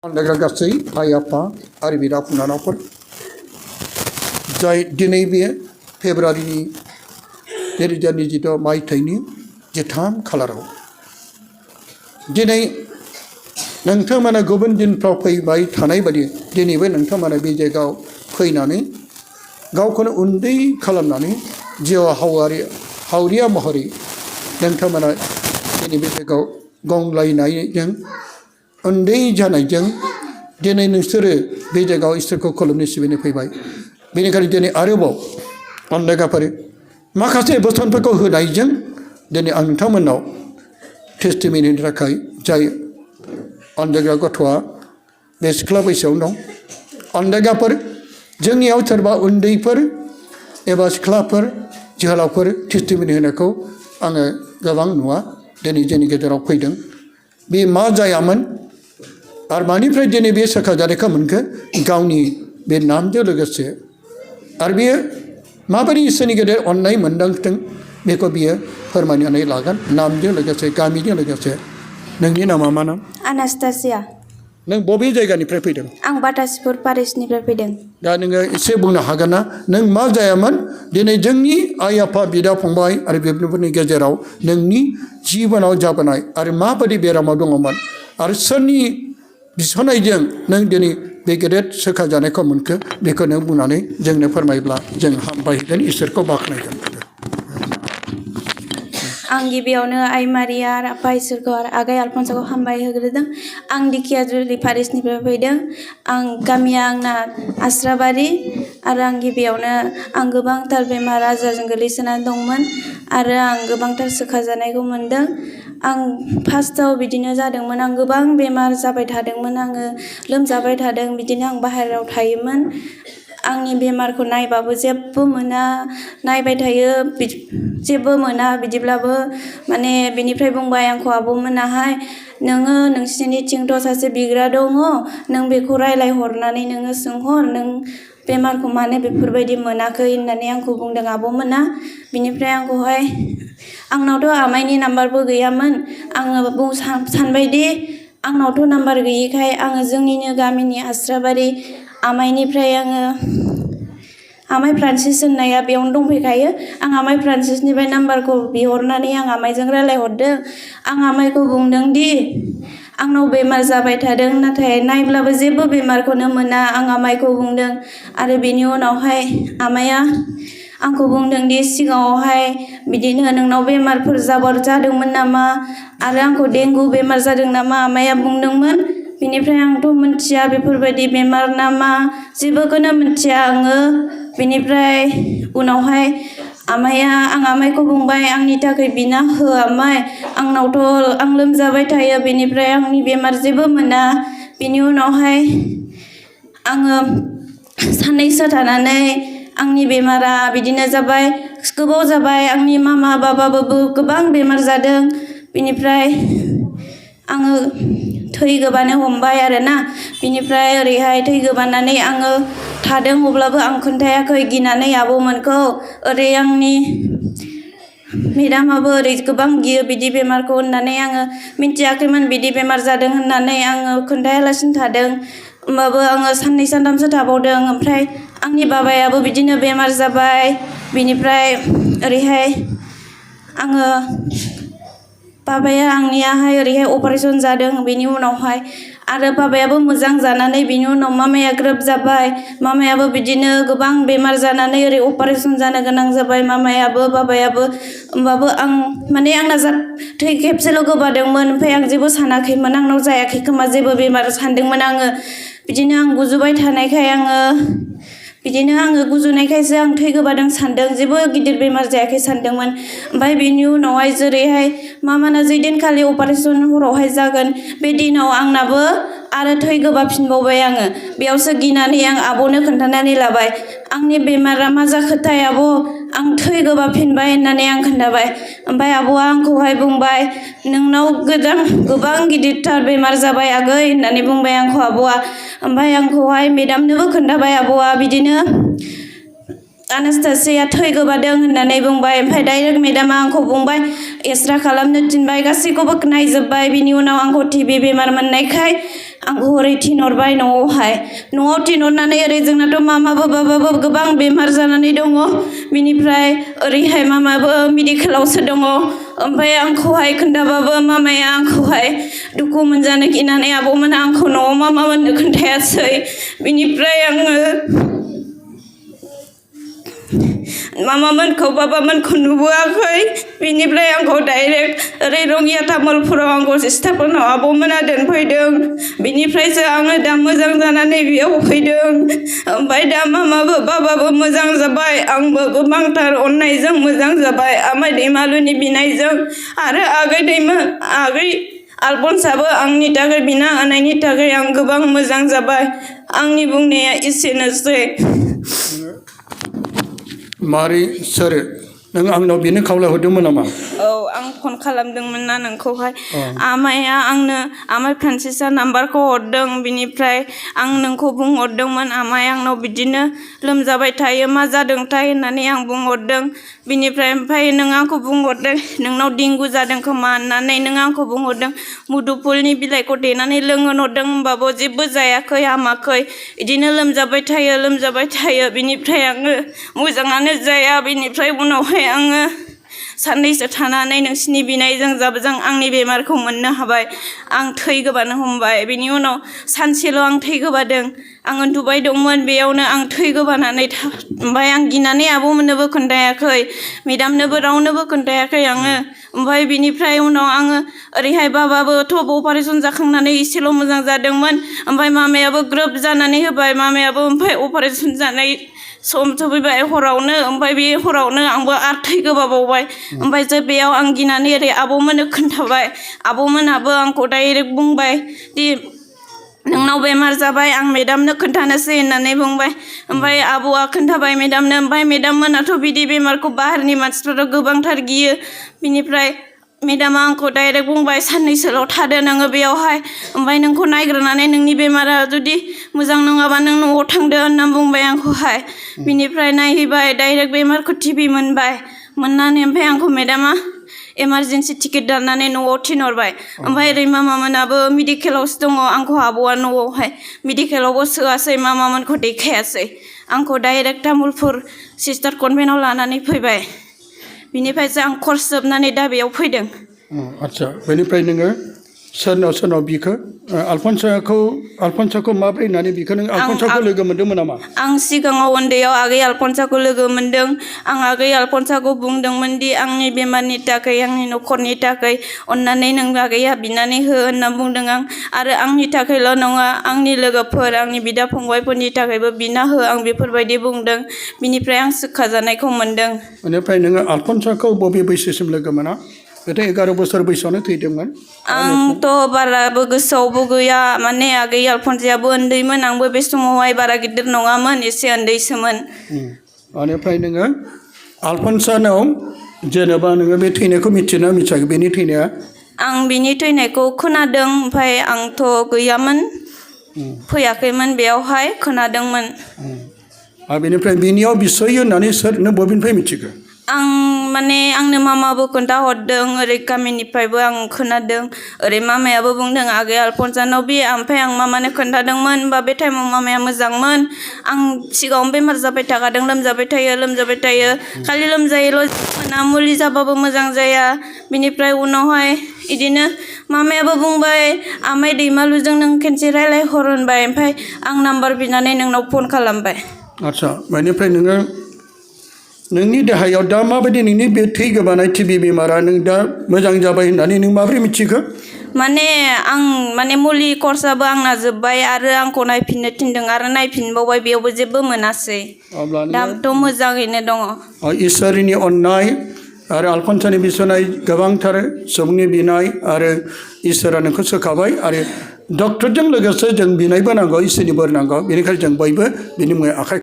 अनलायग्रा गासै आइ आफा आरो बिदा फंबायफोर जाय दिनै बे फेब्रुवारिनि 2022 मायथाइनि 3 खालाराव दिनै नोंथांमोना गुबुन दिनफ्राव फैबाय थानाय बायदि दिनैबो नोंथांमोना बे जायगायाव फैनानै गावखौनो उन्दै खालामनानै जिउआव हावरिया महरै नोंथांमोना दिनै बे जायगायाव गंग्लायनायजों उन्दै जानायजों दिनै नोंसोरो बे जायगायाव इसोरखौ खुलुमनो सिबिनो फैबाय। बेनिखायनो दिनै आरोबाव अनलायगाफोर माखासे बोसोनफोरखौ होनायजों दिनै आं नोंथांमोननाव टेस्टिमनिनि थाखाय जाय अनलायग्रा गथ'आ बे सिख्ला बैसोआव दं अनलायगाफोर जोंनियाव सोरबा उन्दैफोर एबा सिख्लाफोर जोहोलावफोर टेस्टिमनि होनायखौ आङो गोबां नुवा दिनै जोंनि गेजेराव फैदों। बे मा जायामोन आरो मानिफ्राय दिनै बे सोखाजानायखौ मोनखो गावनि बे नामजों लोगोसे आरो बेयो माबोरै इसोरनि गेदेर अननाय मोनदांथों बेखौ बियो फोरमायनानै लागोन नामजों लोगोसे गामिजों लोगोसे। नोंनि नामा मा नाम? आनास्तासिया। नों बबे जायगानिफ्राय फैदों? आं बाटासिपुर पारिसनिफ्राय फैदों। दा नोङो एसे बुंनो हागोन ना नों मा जायामोन दिनै जोंनि आइ आफा बिदा फंबाय आरो बेफोरनि गेजेराव नोंनि जिबनाव जाबोनाय आरो माबायदि बेरामाव दङमोन आरो सोरनि बिसनायजों नों दिनै बे गेदेर सोखाजानायखौ मोनखो बेखौ नों बुंनानै जोंनो फोरमायब्ला जों हामबायगोन इसोरखौ बाख्नायगोन। आं गिबियावनो आइ मारिया आरो आफा इसोरखौ आरो आगै आलफनसाखौ हामबाय होग्रोदों। आं दिखियाजुलि पारिसनिफ्राय फैदों। आं गामिया आंना आस्राबारि आरो आं गिबियावनो आं गोबांथार बेमार आजारजों गोग्लैसोनानै दंमोन आरो आं गोबांथार सोखाजानायखौ मोनदों। आं फार्स्टआव बिदिनो जादोंमोन आं गोबां बेमार जाबाय थादोंमोन आङो लोमजाबाय थादों बिदिनो आं बाहेरायाव थायोमोन। आंनि बेमारखौ नायबाबो जेबो मोना नायबाय थायो जेबो मोना बिदिब्लाबो माने बिनिफ्राय बुंबाय आंखौ आब'मोनाहाय नोङो नोंसिनिथिंथ' सासे बिग्रा दङ नों बेखौ रायलायहरनानै नोङो सोंहर नों बेमारखौ मानो बेफोरबायदि मोनाखै होननानै आंखौ बुंदों आब'मोना। बिनिफ्राय आंखौहाय आंनावथ' आमाइनि नाम्बारबो गैयामोन आङो सानबायदि आंनावथ' नाम्बार गैयिखाय आङो जोंनिनो गामिनि आस्राबारि आमाइनिफ्राय आङो आमाइ फ्रान्सिस होननाया बेयावनो दंफैखायो आं आमाइ फ्रान्सिसनिफ्राय नाम्बारखौ बिहरनानै आं आमाइजों रायलायहरदों। आं आमाइखौ बुंदों दि आंनाव बेमार जाबाय थादों नाथाय नायब्लाबो जेबो बेमारखौनो मोना आं आमाइखौ बुंदों आरो बेनि उनावहाय आमाइया आंखौ बुंदों दि सिगाङावहाय बिदिनो नोंनाव बेमारफोर जादोंमोन नामा आरो आंखौ डेंगु बेमार जादों नामा आमाइया बुंदोंमोन। बिनिफ्राय आंथ' मिथिया बेफोरबायदि बेमार नामा जेबोखौनो मिथिया आङो। बिनिफ्राय उनावहाय आं आमाइखौ बुंबाय आंनि थाखाय बिना हो आमाइ आंनावथ' आं लोमजाबाय थायो बेनिफ्राय आंनि बेमार जेबो मोना। बिनि उनावहाय आङो साननैसो थानानै आंनि बेमारा बिदिनो जाबाय गोबाव जाबाय आंनि मामा बाबाबो गोबां बेमार जादों। बिनिफ्राय आङो थै गोबानो हमबाय आरोना बिनिफ्राय ओरैहाय थै गोबानानै आङो थादों अब्लाबो आं खोन्थायाखै गिनानै आब'मोनखौ ओरै आंनि मेदामाबो ओरै गोबां गियो बिदि बेमारखौ होननानै आङो मिन्थियाखैमोन बिदि बेमार जादों होननानै आङो खोन्थायालासिनो थादों। होमबाबो आङो साननै सानथामसो थाबावदों ओमफ्राय आंनि बाबायाबो बिदिनो बेमार जाबाय। बिनिफ्राय ओरैहाय आङो बाबाया आंनियाहाय ओरैहाय अपारेसन जादों बेनि उनावहाय आरो बाबायाबो मोजां जानानै बिनि उनाव मामाया ग्रोब जाबाय मामायाबो बिदिनो गोबां बेमार जानानै ओरै अपारेसन जानो गोनां जाबाय मामायाबो बाबायाबो। होमबाबो आं माने आंना थै खेबसेल' गोबादोंमोन ओमफ्राय आं जेबो सानाखैमोन आंनाव जायाखै खोमा जेबो बेमार सानदोंमोन आङो। बिदिनो आं गुजुबाय थानायखाय बिदिनो आङो गुजुनायखायसो आं थै गोबादों सानदों जेबो गिदिर बेमार जायाखै सानदोंमोन। ओमफ्राय बेनि उनावहाय जेरैहाय मामाना जै दिनखालि अपारेसन हरावहाय जागोन बे दिनाव आंनाबो आरो थै गोबाफिनबावबाय आङो बेयावसो गिनानै आं आब'नो खोन्थानानै लाबाय आंनि बेमारा मा जाखोथाय आब' आं थै गोबाफिनबाय होननानै आं खोन्थाबाय। ओमफ्राय आब'आ आंखौहाय बुंबाय नोंनाव गोबां गिदिरथार बेमार जाबाय आगै होननानै बुंबाय आंखौ आब'आ। ओमफ्राय आंखौहाय मेदामनोबो खोन्थाबाय आब'आ बिदिनो आनास्तासिया थै गोबादों होननानै बुंबाय ओमफ्राय डाइरेक्ट मेडामा आंखौ बुंबाय एक्सरे खालामनो थिनबाय गासैखौबो नायजोब्बाय बिनि उनाव आंखौ टिबि बेमार मोननायखाय आंखौ ओरै थिनहरबाय न'आव थिनहरनानै ओरै जोंनाथ' मामाबो बाबाबो गोबां बेमार जानानै दङ बिनिफ्राय ओरैहाय मामाबो मेडिकेलावसो दङ ओमफ्राय आंखौहाय खोन्थाबाबो मामाया आंखौहाय दुखु मोनजानो गिनानै आब'मोना आंखौ न'आव मामामोननो खोन्थायासै बिनिफ्राय आङो मामामोनखौ बाबामोनखौ नुबोआखै बिनिफ्राय आंखौ डाइरेक्ट ओरै रङिया तामुलपुराव आंखौ सिस्टारफोरनाव आब'मोना दोनफैदों बिनिफ्रायसो आङो दा मोजां जानानै बेयाव फैदों ओमफ्राय दा मामाबो बाबाबो मोजां जाबाय आंबो गोबांथार अननायजों मोजां जाबाय आमाइ दैमालुनि बिनायजों आरो आगै आलफनसाबो आंनि थाखाय बिना होनायनि थाखाय आं गोबां मोजां जाबाय आंनि बुंनाया एसेनोसै मारै सोर नों आंनाव बेनो खावलायहरदोंमोन नामा औ आं फन खालामदोंमोन ना नोंखौहाय आमाइया आंनो आमाइ फ्रान्सिसआ नाम्बारखौ हरदों बिनिफ्राय आं नोंखौ बुंहरदोंमोन आमाइ आंनाव बिदिनो लोमजाबाय थायो मा जादोंथाय होननानै आं बुंहरदों बिनिफ्राय ओमफ्राय नों आंखौ बुंहरदों नोंनाव डेंगु जादों खोमा होननानै नों आंखौ बुंहरदों मुदुफुलनि बिलाइखौ देनानै लोंहोहरदों होमबाबो जेबो जायाखै हामाखै बिदिनो लोमजाबाय थायो बिनिफ्राय आङो मोजाङानो जाया बिनिफ्राय उनावहाय आङो साननैसो थानानै नोंसिनि बिनायजों जाबजों आंनि बेमारखौ मोननो हाबाय आं थै गोबानो हमबाय बिनि उनाव सानसेल' आं थै गोबादों आं उन्दुबाय दंमोन बेयावनो आं थै गोबानानै ओमफ्राय आं गिनानै आब'मोननोबो खोन्थायाखै मेडामनोबो रावनोबो खोन्थायाखै आङो ओमफ्राय बिनिफ्राय उनाव आङो ओरैहाय बाबाबोथ' अपारेसन जाखांनानै एसेल' मोजां जादोंमोन ओमफ्राय मामायाबो ग्रोब जानानै होबाय मामायाबो ओमफ्राय अपारेसन जानाय सम सफैबाय हरावनो ओमफ्राय बे हरावनो आंबो आरो थै गोबाबावबाय ओमफ्राय जे बेयाव आं गिनानै ओरै आब'मोननो खोन्थाबाय आब'मोनहाबो आंखौ डाइरेक्ट बुंबाय दि नोंनाव बेमार जाबाय आं मेडामनो खोन्थानोसै होननानै बुंबाय ओमफ्राय आब'आ खोन्थाबाय मेडामनो ओमफ्राय मेडाममोनाथ' बिदि बेमारखौ बाहेरनि मानसिफ्राथ' गोबांथार गियो बिनिफ्राय मेडामा आंखौ डाइरेक्ट बुंबाय साननैसोल' थादो नोङो बेयावहाय ओमफ्राय नोंखौ नायग्रोनानै नोंनि बेमारा जुदि मोजां नङाबा नों न'आव थांदो होनना बुंबाय आंखौहाय बिनिफ्राय नायहैबाय डाइरेक्ट बेमारखौ टिबि मोननानै ओमफ्राय आंखौ मेडामा इमारजेन्सि टिकेट दाननानै न'आव थिनहरबाय ओमफ्राय ओरै मामामोनाबो मेडिकेलावसो दङ आंखौ आब'आ न'आवहाय मेडिकेलावबो सोआसै मामामोनखौ देखायासै आंखौ डाइरेक्ट तामुलपुर सिस्टार कनभेन्टआव लानानै फैबाय बिनिफ्रायसो आं कर्स जोबनानै दा बेयाव फैदों आच्छा बेनिफ्राय नोङो सोरनाव बिखो आलफनसाखौ माब्रै होननानै बिखो नों आलफनसाखौ लोगो मोन्दोंमोन नामा आं सिगाङाव उन्दैयाव आगै आलफनसाखौ लोगो मोन्दों आं आगै आलफनसाखौ बुंदोंमोन दि आंनि बेमारनि थाखाय आंनि न'खरनि थाखाय अननानै नों आगैया बिनानै हो होनना बुंदों आं आरो आंनि थाखायल' नङा आंनि लोगोफोर आंनि बिदा फंबायफोरनि थाखायबो बिना हो आं बेफोरबायदि बुंदों बिनिफ्राय आं सोखाजानायखौ मोन्दों बेनिफ्राय नोङो आलफनसाखौ बबे बैसोसिम लोगो मोना बेथ' 11 बोसोर बैसोआवनो थैदोंमोन आंथ' बाराबो गोसोआवबो गैया माने आगै आलफनसायाबो उन्दैमोन आंबो बे समावहाय बारा गिदिर नङामोन एसे उन्दैसोमोन बेनिफ्राय नोङो आलफनसानाव जेनेबा नोङो बे थैनायखौ मिथियोना मिथियाखै बेनि थैनाया आं बिनि थैनायखौ खोनादों ओमफ्राय आंथ' गैयामोन फैयाखैमोन बेयावहाय खोनादोंमोन आरो बेनिफ्राय बिनियाव बिसय होननानै सोर नों बबेनिफ्राय मिथिगौ आं माने आंनो मामाबो खोन्थाहरदों ओरै गामिनिफ्रायबो आं खोनादों ओरै मामायाबो बुंदों आगै आलफनसानाव बे ओमफ्राय आं मामानो खोन्थादोंमोन होमबा बे टाइमाव मामाया मोजांमोन आं सिगाङावनो बेमार जाबाय थाखादों लोमजाबाय थायो खालि लोमजायोल' मोना मुलि जाबाबो मोजां जाया बिनिफ्राय उनावहाय बिदिनो मामायाबो बुंबाय आमाइ दैमालुजों नों खेनसे रायज्लायहर होनबाय ओमफ्राय आं नाम्बार बिनानै नोंनाव फन खालामबाय आच्छा बेनिफ्राय नोङो नोंनि देहायाव दा माबायदि नोंनि बे थै गोबानाय टिबि बेमारा नों दा मोजां जाबाय होननानै नों माबोरै मिथिखो माने आं माने मुलि कर्सआबो आंना जोब्बाय आरो आंखौ नायफिननो थिनदों आरो नायफिनबावबाय बेयावबो जेबो मोनासै दाथ' मोजाङैनो दङ इसोरनि अननाय आरो आलफनसानि बिसनाय गोबांथार सुबुंनि बिनाय आरो इसोरा नोंखौ सोखाबाय आरो डक्टरजों लोगोसे जों बिनायबो नांगौ इसोरनि बोर नांगौ बेनिखायनो जों बयबो बिनि मुङै आखाइ